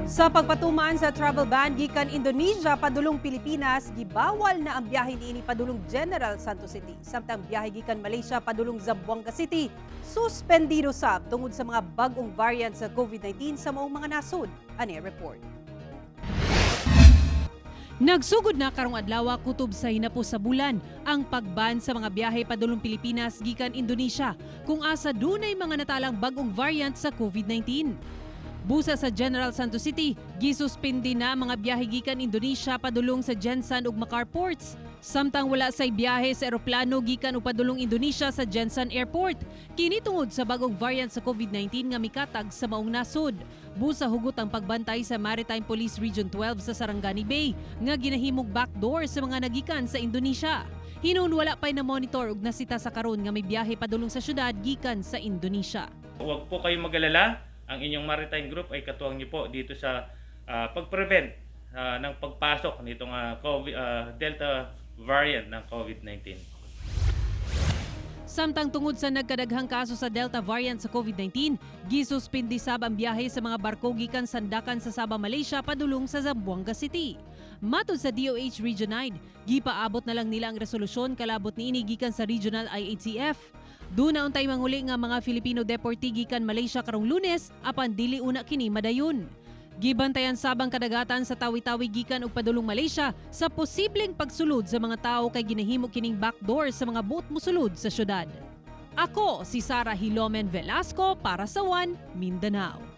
Sa pagpatuman sa travel ban gikan Indonesia padulong Pilipinas, gibawal na ang biyahe niini padulong General Santos City. Samtang biyahe gikan Malaysia padulong Zamboanga City, suspendido sab tungod sa mga bag-ong variant sa COVID-19 sa maong mga nasod. Ani report. Nagsugod na karong adlaw, kutob sa hinapos sa bulan, ang pagban sa mga biyahe padulong Pilipinas gikan Indonesia kung asa dunay mga natalang bag-ong variant sa COVID-19. Busa sa General Santos City, gisuspindi na mga biyahe gikan Indonesia padulong sa Gensan ug Makar ports. Samtang wala say biyahe sa eroplano gikan ug padulong Indonesia sa Gensan Airport. Kini tungod sa bagong variant sa COVID-19 nga mikatag sa maong nasod. Busa hugot ang pagbantay sa Maritime Police Region 12 sa Sarangani Bay nga ginahimong backdoor sa mga nagikan sa Indonesia. Hinuon wala pa'y na monitor ug nasita sa karon nga may biyahe padulong sa syudad gikan sa Indonesia. Huwag po kayong mag-alala, ang inyong maritime group ay katuwang niyo po dito sa pag-prevent ng pagpasok nitong COVID, Delta variant ng COVID-19. Samtang tungod sa nagkadaghang kaso sa Delta variant sa COVID-19, gisuspindi sab ang biyahe sa mga barko gikan Sandakan sa Sabah, Malaysia padulong sa Zamboanga City. Matod sa DOH Region 9, gipaabot na lang nila ang resolusyon kalabot niini gikan sa Regional IATF. Duna untay manguli nga mga Filipino deportee gikan Malaysia karong Lunes apan dili una kini madayon. Gibantayan sab ang kadagatan sa Tawi-Tawi gikan og padulong Malaysia sa posibleng pagsulod sa mga tao kay ginahimo kining backdoor sa mga buot mosulod sa syudad. Ako si Sara Hilomen Velasco para sa One Mindanao.